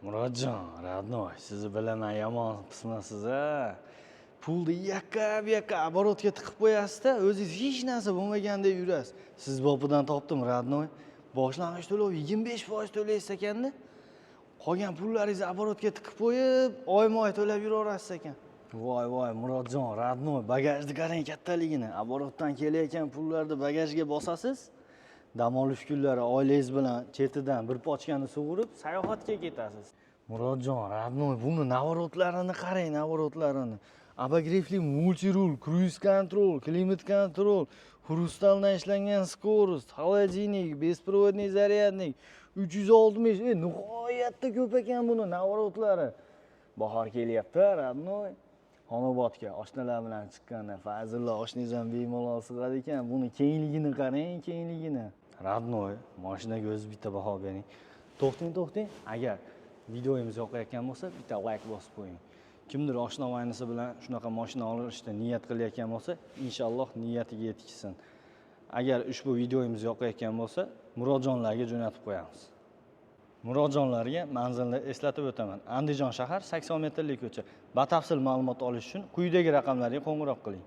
Murodjon, родной, sizni bilaman, yomon pismasiz a. Pulni yakka yakka оборот ga tiqib qo'yasizda, o'zingiz hech narsa bo'lmagandek yurasiz. Siz bopidan topdim, родной. Boshlang'ich to'lov 25% to'laysiz ekanda. Qolgan pullaringizni оборот ga tiqib qo'yib, oyma-oy to'lab yuraverasiz ekan. Voy voy, Murodjon, родной, bagajni qarang kattaligini. Оборот dan kelayotgan pullarni bagajga bosasiz. Dam olish kunlari oilangiz bilan chetidan bir pochkani sug'urib sayohatga ketasiz. Murodjon, родной, buni наворот larini qarang, наворот larini. Обогрев li мультируль, круиз-контроль, климат-контроль, хрусталь dan ishlangan скорость, холодильник, беспроводный зарядник, 360, nihoyatda ko'p ekan buni наворот lari. Bahor kelyapti, родной. Xonobodga oshnalar bilan chiqqanda Fazillar oshnangiz ham bemalol sig'adi ekan. Buni kengligini qarang, kengligini. Родной, mashinaga o'zi bitta baho bering. To'xtang, to'xtang. Agar videomiz yoqayotgan bo'lsa, bitta like bosib qo'ying. Kimdir oshna vaynisi bilan shunaqa mashina olishda niyat qilayotgan bo'lsa, inshaalloh niyatiga yetkazsin. Agar ushbu videomiz yoqayotgan bo'lsa, Murodjonlarga jo'natib qo'yamiz. Murodjonlarga manzilni eslatib o'taman. Andijon shahar, 80 metrli ko'cha. Batafsil ma'lumot olish uchun quyidagi raqamlarga qo'ng'iroq qiling.